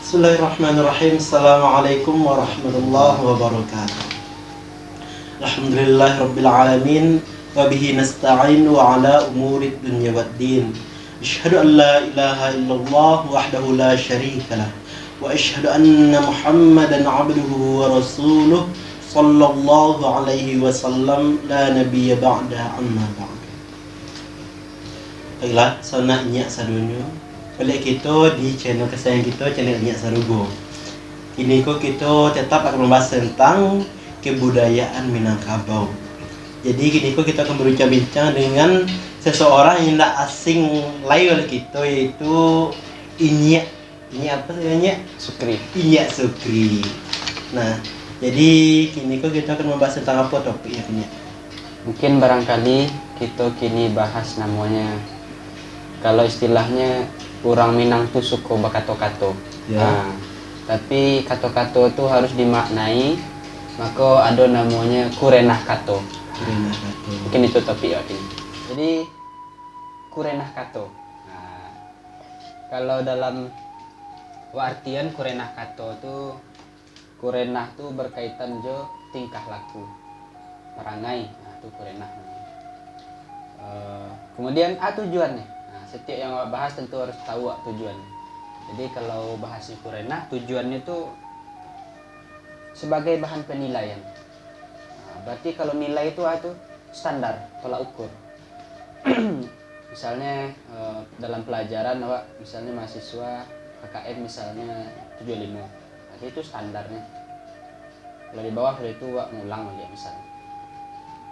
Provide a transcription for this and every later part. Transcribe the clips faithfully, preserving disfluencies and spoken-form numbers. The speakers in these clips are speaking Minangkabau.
Bismillahirrahmanirrahim. Assalamualaikum warahmatullahi wabarakatuh. Alhamdulillahirabbil alamin, wa bihi nasta'in wa ala umurid dunya waddin. Asyhadu an la ilaha illallah wahdahu la syarikalah, wa asyhadu anna Muhammadan abduhu wa rasuluh, sallallahu alaihi wasallam, la nabiyya ba'da, amma ba'du. Baiklah, sanak inyiak sadonyo, baliak kito di channel kasayang kito, channel Inyiak Sarugo. Kini ko kito tetap akan mambahas tentang kebudayaan Minangkabau. Jadi, kini ko kito akan berbincang-bincang dengan seseorang yang indak asing lai oleh kito, yaitu Inyiak, Inyiak apa sih, Inyiak? Sukri. Inyiak Sukri. Nah, jadi kini ko kito akan mambahas tentang apa topik ya, Inyiak? Mungkin barangkali kito kini bahas namonyo, kalau istilahnyo, urang Minang tu suko bakato-kato. Ya. Nah, tapi kato-kato tu harus dimaknai, mako ado namonyo kurenah kato. Kurenah kato. Mungkin itu topik awak kini. Jadi, kurenah kato. Nah, kalau dalam artian kurenah kato tu, kurenah tu berkaitan jo tingkah laku, parangai. Nah, tu kurenah namonyo. Eh, kemudian, a tujuannyo. Nah, setiap yang awak bahas tentu harus tahu awak tujuannyo. Jadi, kalau bahasnyo kurenah, tujuannyo tu sebagai bahan penilaian. Nah, berarti kalau nilai tu a tu standar, tolak ukur. Misalnyo, eh, dalam pelajaran awak, misalnyo mahasiswa K K M misalnyo tujuah limo. Nah, itu standarnyo. Kalau di bawah dari itu, awak ngulang baliak misalnyo.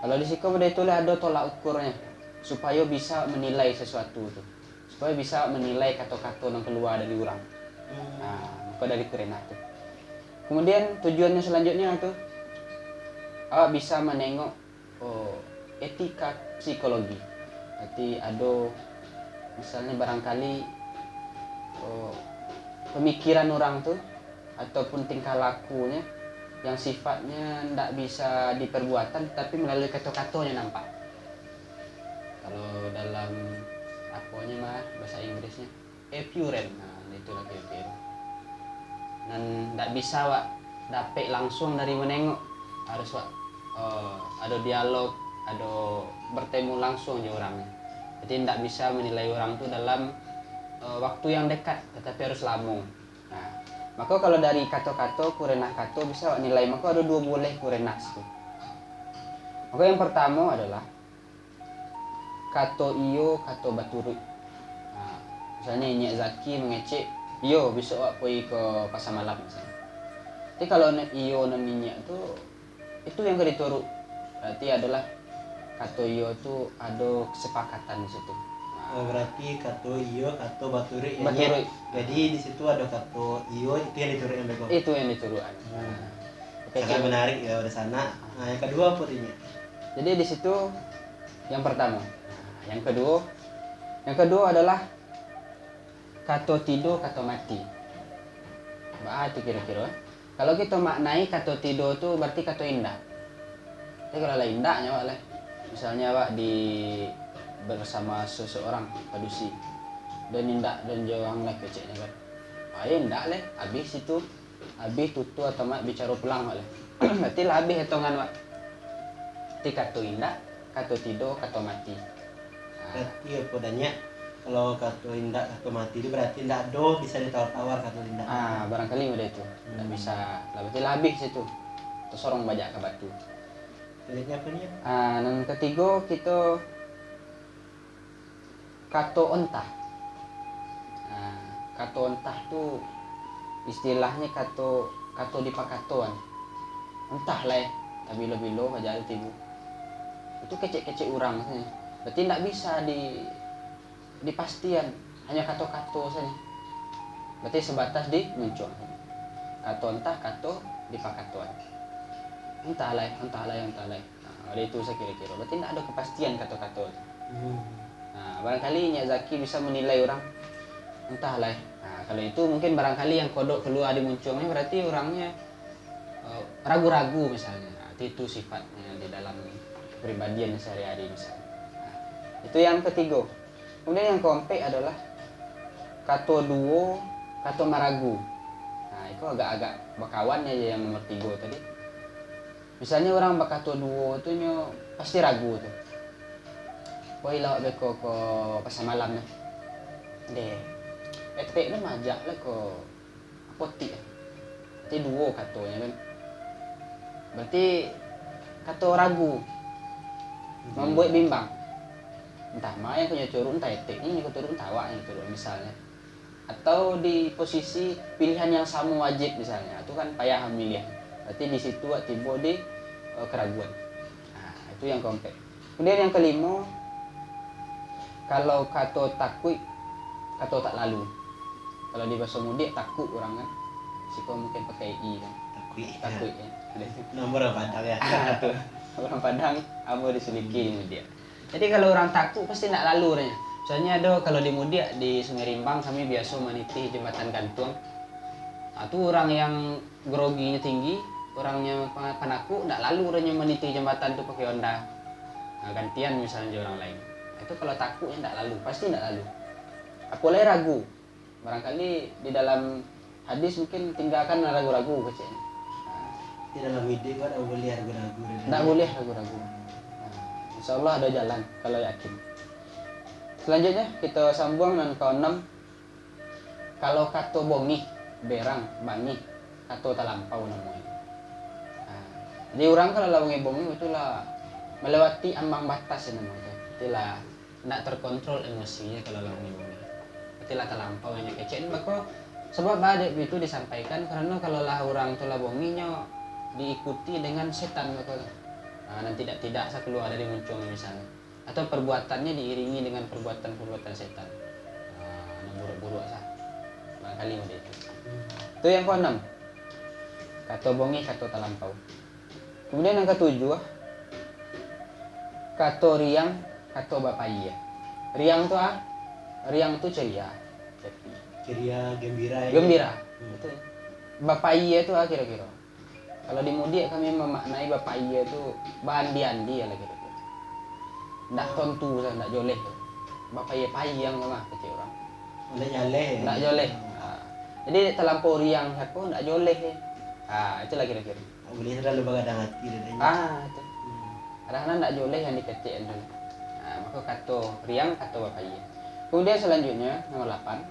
Kalau di siko dari itu lah ado tolak ukurnyo, supayo bisa menilai sesuatu tu, supayo bisa menilai kato-kato nan kalua dari urang. Nah, mako dari kurenah tu. Kemudian tujuannyo selanjutnyo tu, awak bisa manengok, oh, etika psikologi. Berarti ado, misalnyo barangkali, oh, pemikiran urang tu, ataupun tingkah lakunyo yang sifatnyo ndak bisa diperbuatan, tapi melalui kato-katonyo nampak. Kalau dalam aponyo mah, bahasa Inggrisnyo, appearance. Nah, itulah kiro-kiro. Nan ndak bisa wak dapek langsuang dari manengok, harus wak, eh, ado dialog, ado bertemu langsuang jo urang. Jadi, ndak bisa menilai urang tu dalam, eh, waktu yang dekat, tetapi harus lamo. Nah, mako kalau dari kato-kato, kurenah kato, bisa wak nilai, mako ado duo buleh kurenah situ. Mako yang pertamo adalah kato iyo, kato baturuik. Nah, misalnyo Inyiak Zaki mangecek, "Iyo, bisuak awak pai ka pasa malam," misalnyo. Tapi kalau nan iyo nan inyiak tu, itu yang ka dituruik. Berarti adolah kato iyo tu ado kesepakatan di situ. Nah. Oh, berarti kato iyo, kato baturuik, ya, Nyiak? Baturuik. Jadi, di situ ado kato iyo, itu yang dituruik yang beko? Itu yang dituruik. Hmm. Nah. Oke, sangat menarik ya, pada sana. Nah, yang kedua apa tu, Nyiak? Jadi, di situ yang pertamo. Nah, yang kedua, yang kedua adalah kato tido, kato mati. Baa tu kiro-kiro, eh? Kalau kito maknai kato tido tu, berarti kato indak. Tapi kalau lah indak nyo awak lah. Misalnyo awak di, bersama seseorang padusi. Dan indak, dan jawang lah keceknyo kan. Ah, indak lah, habis itu. Habis tutu atau mak bicaro pulang awak lah. Berarti lah habis hitungan awak. Berarti kato indak, kato tido, kato mati. Ah. Berarti apo, Nyiak? Kalau kato indak, kato mati tu berarti indak ado bisa ditawar-tawar kato indak. Ah, barangkali model itu. Indak bisa. Lah, berarti lah habis situ. Tasorong bajak ka batu. Selanjutnyo apo, Nyiak? Ah, nan katigo, kito kato ontah. Nah, kato ontah tu istilahnyo kato, kato dipakatoan. Ontah lai, tabilo-bilo bajak tu tibo. Itu kecek-kecek urang sajo. Berarti ndak bisa di, dipastian, hanyo kato-kato sajo. Berarti sebatas di muncuang. Kato ontah, kato dipakatoan. Ontah lai, ontah lai, ontah lai. Nah, dari itu sakiro-kiro. Berarti ndak ado kepastian kato-kato tu. Hmm. Nah, barangkali Nyiak Zaki bisa menilai urang. Entahlah. Nah, kalau itu mungkin barangkali yang kodok kalua di muncuang ni berarti urangnyo, eh, ragu-ragu misalnyo. Nah, itu, itu sifatnyo di dalam kepribadian sehari-hari misalnyo. Nah, itu yang ketigo. Kemudian yang keompek adalah kato duo, kato maragu. Iko agak-agak bakawan aja yang nomor tigo tadi. Misalnya orang bakato duo tu nyo pasti ragu tu. Koi lawak beko ko pasar malam nah. Deh, etek tu majak lah ko apotik. Berarti duo katonyo kan. Berarti kato ragu, mambuek bimbang. Entah ma yang punyo turun, entah etek ni yang turun, entah awak yang turun misalnya. Atau di posisi pilihan yang samo wajib misalnya, itu kan payah mamiliah. Berarti di situ awak tibo di, eh, keraguan. Nah, itu yang keempat. Kemudian yang kelimo, kalau kato takuik, kato tak lalu. Kalau di bahaso mudiak, takuk urang kan. Siko mungkin pakai i kan. Takuik. Takuik ya. Nomor apa dah ya? Ah, tu. Urang Padang, amo di Siliki di mudiak. Jadi kalau urang takuk pasti ndak lalu urang. Misalnya ado kalau di mudiak di Sungai Rimbang kami biaso manitih jambatan gantuang. Ah, tu urang yang groginyo tinggi, urangnyo pa-, panakuk, ndak lalu urang nyo manitih jambatan tu pakai onda. Nah, gantian misalnyo jo urang lain. Nah, itu kalau takuknyo ndak lalu, pasti ndak lalu. Apo lai ragu. Barangkali di dalam hadis mungkin tinggakan ragu-ragu keceknyo. Nah. Di dalam iduik ko ndak buliah ragu-ragu. Ndak buliah ragu-ragu. Nah, insya Allah ado jalan kalau yakin. Selanjutnya, kita sambung nan kaanam. Kalau kato bongih, berang, bangih, kato talampau namonyo. Nah, jadi urang kalau lah bongih-bongih, itu lah malewati ambang batas namonyo. Itu lah ndak terkontrol emosinyo kalau lah bongih-bongih. Itu lah talampau yang kecek. Mako, sebab baa dek itu disampaikan, karano kalau lah urang tu lah bongih, nyo diikuti dengan setan mako. Nah, nan tidak-tidak sa kalua dari muncuang misalnyo. Atau perbuatannya diiringi dengan perbuatan-perbuatan setan. Nah, nan buruak-buruak sa. Barangkali model itu. Tu yang kaanam. Kato bongih, kato talampau. Kemudian yang katujuah, kato riang, kato bapayie. Riang tu ah, riang tu ceria. Ceria, gembira, ya? Gembira. Hmm. Betul. Bapayie tu ah kiro-kiro. Kalau di mudiak kami mamaknai bapayie tu baandi-andi lah kiro-kiro. Ndak tontu sa, ndak joleh. Bapayie-payie ang mah kecek urang. Ndak jaleh. Ndak joleh. Ha. Jadi talampau riang sako ndak joleh. Ha, itulah kiro-kiro. Tak boleh terlalu bagadang ati dah. Ah, itu. Hmm. Kadang-kadang ndak joleh yang dikecek tu. Ha, mako kato riang, kato bapayie. Kemudian selanjutnya, nomor lapan.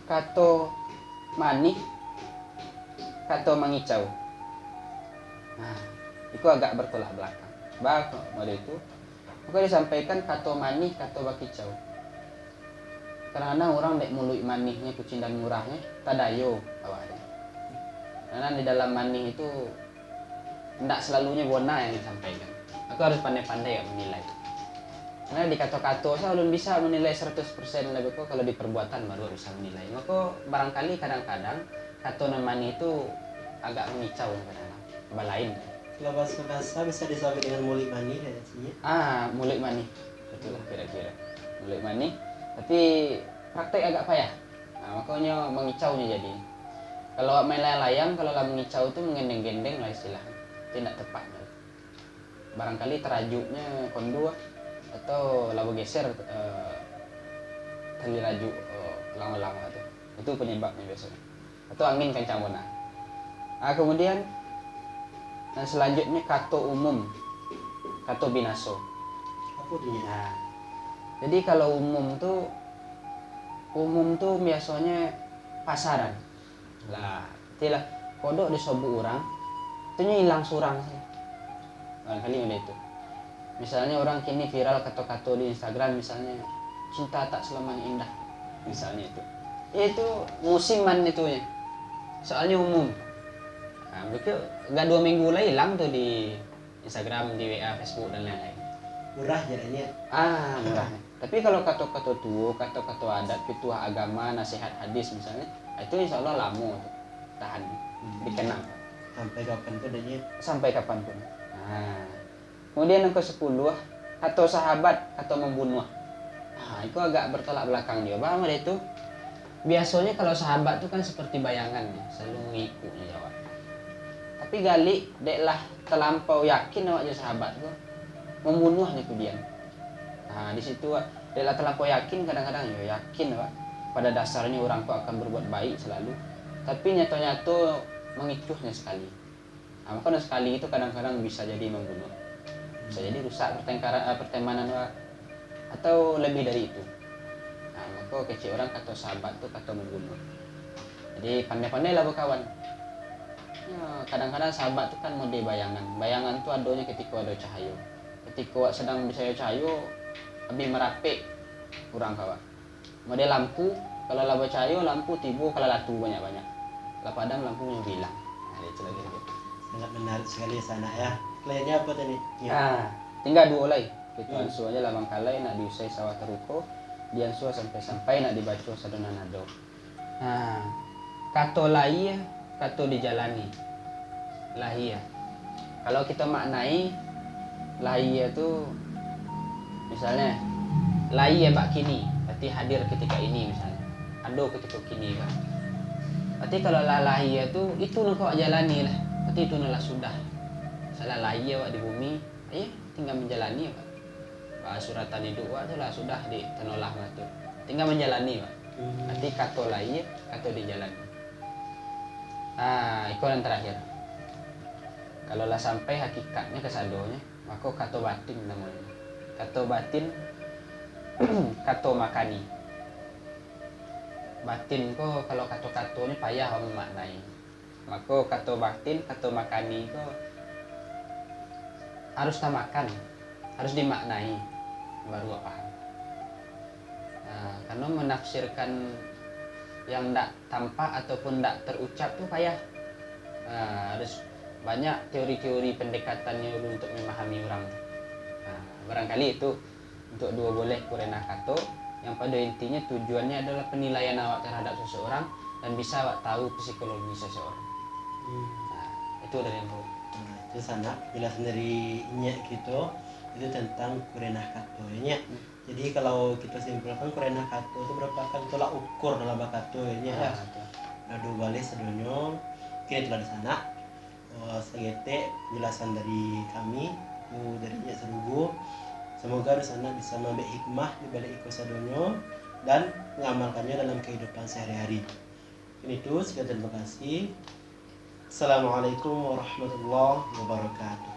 Kato manih, kato mangicau. Nah, iko agak bertolak belakang. Baa kok model itu? Mako disampaikan kato manih, kato bakicau. Kadang-kadang urang dek muluik manihnyo, kuciang dan murahnyo, tadayo awak tu. Kadang-kadang di dalam manih itu, ndak selalunyo bona yang disampaikan. Aku harus pandai-pandai awak manilai. Karena di kato-kato sa ulun bisa manilai saratus persen, labiah ko kalau di perbuatan baru bisa manilai. Mako, barangkali kadang-kadang kato nan manih tu agak mangicau kadang-kadang. Balain. Kalau bahasa kasar bisa disebut dengan muluik manih, ya, Cik, ya? Ah, muluik manih. Betul lah, kira-kira. Muluik manih, tapi praktek agak payah. Nah, makonyo mangicau nyo jadi. Kalau awak main layang-layang, kalau lah mangicau tu menggendeng-gendeng lah istilahnyo. Itu indak tepat. Barangkali tarajuknyo kondu atau lah bageser, eh, tali rajuk, eh, ulang-ulang tu. Itu penyebabnyo biasonyo. Atau angin kancang bana. Ah, kemudian, eh, selanjutnyo kato umum, kato binaso. Apo tu nyo? Nah, jadi kalau umum tu, umum tu biasonyo pasaran. Lah, itulah, kodok disobok urang, tu nyo ilang surang sajo. Barangkali model itu. Misalnyo urang kini viral kato-kato di Instagram, misalnyo, "Cinta tak selamanya indah." Misalnyo itu. Itu musiman itu nyo. Soalnyo umum. Nah, berarti agak duo minggu lah ilang tu di Instagram, di W A, Facebook, dan lain-lain. Murah jadinya. Ah, murah. Tapi kalau kato-kato tuo, kato-kato adat, pituah agama, nasihat hadis misalnyo, itu insya Allah lamo tu tahan, hmm, dikenang. Sampai kapan pun adanya. Sampai kapan pun. Nah. Kemudian yang kesepuluh, kato sahabat, kato membunuh. Nah, itu agak bertolak belakang juga. Paham ada itu? Biasonyo kalau sahabat tu kan seperti bayangan, selalu mangikuik jo awak. Tapi galik, dek lah talampau yakin awak jo sahabat tu, mambunuahnyo kudian. Nah, di situ, dek lah talampau yakin, kadang-kadang yo yakin awak, pada dasarnyo urang tu akan berbuat baik selalu. Tapi nyato-nyato mangicuahnyo sakali. Nah, mako nan sakali itu kadang-kadang bisa jadi mambunuah. Bisa jadi rusak pertengkaran, eh, pertemanan wa-, atau lebih dari itu. Nah, mako kecek urang kato sahabat tu kato mambunuah. Jadi pandai-pandailah bakawan. Ya, kadang-kadang sahabat tu kan model bayangan. Bayangan tu adonyo ketiko ado cahayo. Ketiko awak sadang bacahayo-cahayo, abih marapek urang ka awak. Model lampu, kalau lah bacahayo, lampu tibo ka lalatu banyak-banyak. Lah padam lampunyo hilang. Nah, itu lagi. Sangat menarik sekali, Sanak, ya. Lainnya apa tadi? Ya. Ah, tingga duo lai. Itu Hmm. ansua aja lah mangkalai nak diusai sawah taruko, diansua sampai-sampai nak dibaco sadonyo nado. Nah, kato lahia, kato dijalani. Lahia. Kalau kito maknai, lahia tu, misalnyo, lahia bak kini, berarti hadir ketika ini, misalnyo. Ado ketika kini, kan. Berarti kalau lah lahia tu, itu nan kau jalani lah. Berarti itu nan lah sudah. Misalnyo lahia awak di bumi, iya, tingga manjalani awak. Bah, suratan iduik awak tu lah sudah di tanolah matu. Tingga manjalani awak. Hmm. Berarti kato lahia, kato dijalani. Ah, iko nan tarakhir. Kalau lah sampai hakikatnyo kasadonyo, mako kato batin namonyo. Kato batin, kato makani. Batin ko kalau kato-katonyo payah awak mamaknai. Mako kato batin, kato makani ko harus tamakan, harus dimaknai, baru awak paham. Nah, karena menafsirkan yang ndak tampak ataupun ndak terucap tu payah. Nah, harus banyak teori-teori pendekatannya dulu untuk memahami orang tu. Nah, barangkali itu untuk duo boleh kurenah kato, yang pada intinya tujuannya adalah penilaian awak terhadap seseorang dan bisa awak tahu psikologi seseorang. Hmm. Nah, itu dari ambo. Nah, itu Sanak, penjelasan dari Inyiak kito, itu tentang kurenah kato, ya, Nyiak. Hmm. Jadi, kalau kito simpulkan, kurenah kato itu merupakan tolak ukur dalam bakato, ya, Nyiak, ya. Ah, betul. Ado duo baleh sadonyo, mungkin itulah di Sanak. Eh, saketek penjelasan dari kami, tu dari Inyiak Sarugo. Semoga Dunsanak bisa maambiak hikmah di balik iko sadonyo dan mangamalkannyo dalam kahidupan sahari-hari. Kini tu, sekian, terima kasih. Assalamualaikum warahmatullahi wabarakatuh.